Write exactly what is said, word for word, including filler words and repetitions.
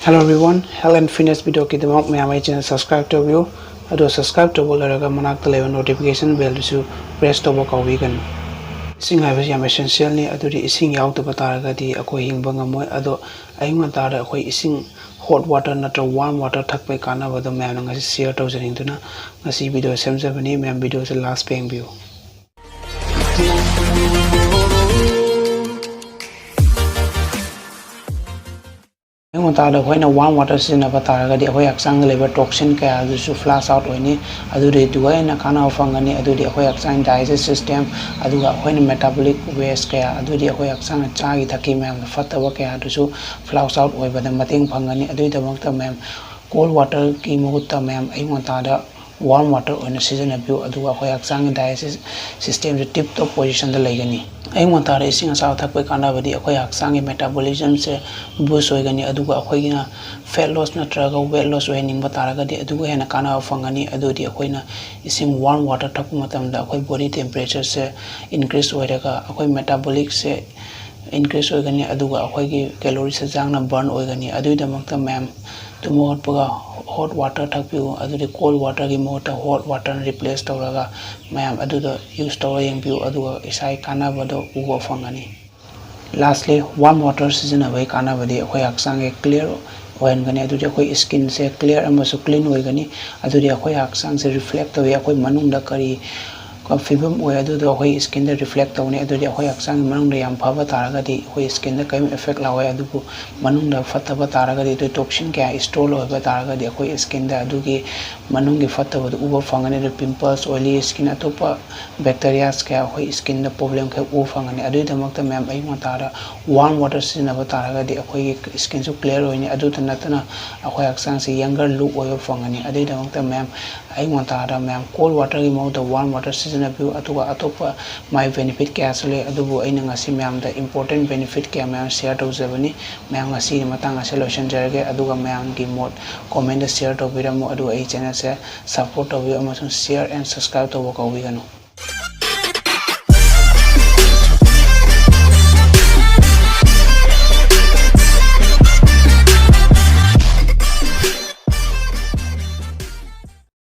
Hello everyone, health and fitness videoꯒꯤꯗꯃꯛ ꯃꯌꯥꯝ ꯑꯩ channel subscribe ꯇꯧꯕꯤꯌꯨ꯫ ꯑꯗꯣ subscribe ꯇꯧꯕ ꯂꯣꯏꯔꯒ ꯃꯅꯥꯛꯇ ꯂꯩꯕ notification bellꯗꯨꯁꯨ press ꯇꯧꯕ ꯀꯥꯎꯕꯤꯒꯅꯨ꯫ ꯏꯁꯤꯡ ꯍꯥꯏꯕꯁꯤ ꯌꯥꯝ essentialꯅꯤ꯫ ꯑꯗꯨꯗꯤ ꯏꯁꯤꯡ ꯌꯥꯎꯗꯕ ꯇꯥꯔꯒꯗꯤ ꯑꯩꯈꯣꯏ ꯍꯤꯡꯕ ꯉꯝꯃꯣꯏ꯫ ꯑꯗꯣ ꯑꯌꯨꯛ ꯉꯟꯇꯥꯗ ꯑꯩꯈꯣꯏ ꯏꯁꯤꯡ hot water ꯅꯠꯇ꯭ꯔꯒ warm water ꯊꯛꯄꯒꯤ ꯀꯥꯟꯅꯕꯗꯣ ꯃꯌꯥꯝꯅ ꯉꯁꯤ share ꯇꯧꯖꯅꯤꯡꯗꯨꯅ ꯉꯁꯤ video ꯁꯦꯝꯖꯕꯅꯤ꯫ ꯃꯌꯥꯝ videoꯁꯦ last ꯐꯥꯎ ꯌꯦꯡꯕꯤꯌꯨ꯫ ꯑꯌꯨꯛ ꯉꯟꯇꯥꯗ ꯑꯩꯈꯣꯏꯅ warm water ꯁꯤꯖꯤꯟꯅꯕ ꯇꯥꯔꯒꯗꯤ ꯑꯩꯈꯣꯏ ꯍꯛꯆꯥꯡꯗ ꯂꯩꯕ toxin ꯀꯌꯥ ꯑꯗꯨꯁꯨ flush out ꯑꯣꯏꯅꯤ꯫ ꯑꯗꯨꯗꯒꯤ ꯑꯗꯨꯒ ꯍꯦꯟꯅ ꯀꯥꯟꯅꯕ ꯐꯪꯒꯅꯤ꯫ ꯑꯗꯨꯗꯤ ꯑꯩꯈꯣꯏ ꯍꯛꯆꯥꯡ digestive system, ꯑꯗꯨꯒ ꯑꯩꯈꯣꯏꯅ metabolic waste ꯀꯌꯥ, ꯑꯗꯨꯗꯤ ꯑꯩꯈꯣꯏ ꯍꯛꯆꯥꯡꯅ ꯆꯥꯈꯤ ꯊꯛꯈꯤ ꯃꯌꯥꯝꯗ ꯐꯠꯇꯕ ꯀꯌꯥ ꯑꯗꯨꯁꯨ flush out ꯑꯣꯏꯕꯗ ꯃꯇꯦꯡ ꯐꯪꯒꯅꯤ꯫ ꯑꯗꯨꯒꯤꯗꯃꯛꯇ ꯃꯌꯥꯝ cold waterꯒꯤ ꯃꯍꯨꯠꯇ ꯃꯌꯥꯝ ꯑꯌꯨꯛ ꯉꯟꯇꯥꯗ warm water ꯑꯣꯏꯅ ꯁꯤꯖꯤꯟꯅꯕꯤꯌꯨ꯫ ꯑꯗꯨꯒ ꯑꯩꯈꯣꯏ ꯍꯛꯆꯥꯡꯒꯤ digestive systemꯁꯦ tip top positionꯗ ꯂꯩꯒꯅꯤ꯫ ꯑꯌꯨꯛ ꯉꯟꯇꯥꯗ ꯏꯁꯤꯡ ꯑꯁꯥꯕ ꯊꯛꯄꯒꯤ ꯀꯥꯟꯅꯕꯗꯤ ꯑꯩꯈꯣꯏ ꯍꯛꯆꯥꯡꯒꯤ metabolismꯁꯦ boost ꯑꯣꯏꯒꯅꯤ꯫ ꯑꯗꯨꯒ ꯑꯩꯈꯣꯏꯒꯤꯅ fat loss ꯅꯠꯇ꯭ꯔꯒ weight loss ꯑꯣꯏꯍꯟꯅꯤꯡꯕ ꯇꯥꯔꯒꯗꯤ ꯑꯗꯨꯒ ꯍꯦꯟꯅ ꯀꯥꯟꯅꯕ ꯐꯪꯒꯅꯤ꯫ ꯑꯗꯨꯗꯤ ꯑꯩꯈꯣꯏꯅ ꯏꯁꯤꯡ warm water ꯊꯛꯄ ꯃꯇꯝꯗ ꯑꯩꯈꯣꯏ body temperatureꯁꯦ increase ꯑꯣꯏꯔꯒ ꯑꯩꯈꯣꯏ metabolicꯁꯦ increase ꯑꯣꯏꯒꯅꯤ꯫ ꯑꯗꯨꯒ ꯑꯩꯈꯣꯏꯒꯤ calorie ꯁꯦ ꯌꯥꯡꯅ burn ꯑꯣꯏꯒꯅꯤ꯫ ꯑꯗꯨꯒꯤꯗꯃꯛꯇ ꯃꯌꯥꯝ ꯇꯨꯝꯕ ꯍꯧꯒꯠꯄꯒ hot water ꯊꯛꯄꯤꯌꯨ꯫ ꯑꯗꯨꯗꯤ cold waterꯒꯤ ꯃꯍꯨꯠꯇ hot waterꯅ replace ꯇꯧꯔꯒ ꯃꯌꯥꯝ ꯑꯗꯨꯗ use ꯇꯧꯔ ꯌꯦꯡꯕꯤꯌꯨ꯫ ꯑꯗꯨꯒ ꯏꯁꯥꯒꯤ ꯀꯥꯟꯅꯕꯗꯣ ꯎꯕ ꯐꯪꯒꯅꯤ꯫ Lastly, warm water ꯁꯤꯖꯤꯟꯅꯕꯒꯤ ꯀꯥꯟꯅꯕꯗꯤ ꯑꯩꯈꯣꯏ ꯍꯛꯆꯥꯡꯒꯤ clear ꯑꯣꯏꯍꯟꯒꯅꯤ꯫ ꯑꯗꯨꯗꯤ ꯑꯩꯈꯣꯏ skinꯁꯦ clear ꯑꯃꯁꯨꯡ clean ꯑꯣꯏꯒꯅꯤ꯫ ꯑꯗꯨꯗꯤ ꯑꯩꯈꯣꯏ ꯍꯛꯆꯥꯡꯁꯦ reflect ꯇꯧꯏ, ꯑꯩꯈꯣꯏ ꯃꯅꯨꯡꯗ ꯀꯔꯤ ꯐꯤꯕꯝ ꯑꯣꯏ ꯑꯗꯨꯗꯣ ꯑꯩꯈꯣꯏ skinꯗ reflect ꯇꯧꯅꯤ꯫ ꯑꯗꯨꯗꯤ ꯑꯩꯈꯣꯏ ꯍꯛꯆꯥꯡꯒꯤ ꯃꯅꯨꯡꯗ ꯌꯥꯝ ꯐꯕ ꯇꯥꯔꯒꯗꯤ ꯑꯩꯈꯣꯏ skinꯗ ꯀꯔꯤꯝ effect ꯂꯥꯛꯑꯣꯏ꯫ ꯑꯗꯨꯕꯨ ꯃꯅꯨꯡꯗ ꯐꯠꯇꯕ ꯇꯥꯔꯒꯗꯤ, ꯑꯗꯨ toxin ꯀꯌꯥ store ꯑꯣꯏꯕ ꯇꯥꯔꯒꯗꯤ ꯑꯩꯈꯣꯏ skinꯗ ꯑꯗꯨꯒꯤ ꯃꯅꯨꯡꯒꯤ ꯐꯠꯇꯕꯗꯨ ꯎꯕ ꯐꯪꯒꯅꯤ꯫ ꯑꯗꯨ pimples, oily skin, ꯑꯇꯣꯞꯄ bacterias ꯀꯌꯥ ꯑꯩꯈꯣꯏ skinꯗ problem ꯀꯌꯥ ꯎꯕ ꯐꯪꯒꯅꯤ꯫ ꯑꯗꯨꯒꯤꯗꯃꯛꯇ ꯃꯌꯥꯝ ꯑꯌꯨꯛ ꯉꯟꯇꯥꯗ warm water ꯁꯤꯖꯤꯟꯅꯕ ꯇꯥꯔꯒꯗꯤ ꯑꯩꯈꯣꯏꯒꯤ skinꯁꯨ clear ꯑꯣꯏꯅꯤ꯫ ꯑꯗꯨꯇ ꯅꯠꯇꯅ ꯑꯩꯈꯣꯏ ꯍꯛꯆꯥꯡꯁꯤ younger look ꯑꯣꯏꯕ ꯐꯪꯒꯅꯤ꯫ ꯑꯗꯨꯒꯤꯗꯃꯛꯇ ꯃꯌꯥꯝ ꯑꯌꯨꯛ ꯉꯟꯇꯥꯗ ꯃꯌꯥꯝ cold waterꯒꯤ ꯃꯍꯨꯠꯇ warm water ꯁꯤꯖꯤꯟꯅꯕꯤꯌꯨ꯫ ꯑꯗꯨꯒ ꯑꯇꯣꯞꯄ ꯃꯥꯏ benefit ꯀꯌꯥꯁꯨ ꯂꯩ, ꯑꯗꯨꯕꯨ ꯑꯩꯅ ꯉꯁꯤ ꯃꯌꯥꯝꯗ important benefit ꯀꯌꯥ ꯃꯌꯥꯝ share ꯇꯧꯖꯕꯅꯤ꯫ ꯃꯌꯥꯝ ꯉꯁꯤꯒꯤ ꯃꯇꯥꯡ ꯑꯁꯤ ꯂꯣꯏꯁꯤꯟꯖꯔꯒꯦ꯫ ꯑꯗꯨꯒ ꯃꯌꯥꯝꯒꯤ ꯃꯣꯠ commentꯗ share ꯇꯧꯕꯤꯔꯝꯃꯨ꯫ ꯑꯗꯨꯒ ꯑꯩ channelꯁꯦ support ꯇꯧꯕꯤꯌꯨ ꯑꯃꯁꯨꯡ share and subscribe ꯇꯧꯕ ꯀꯥꯎꯕꯤꯒꯅꯨ꯫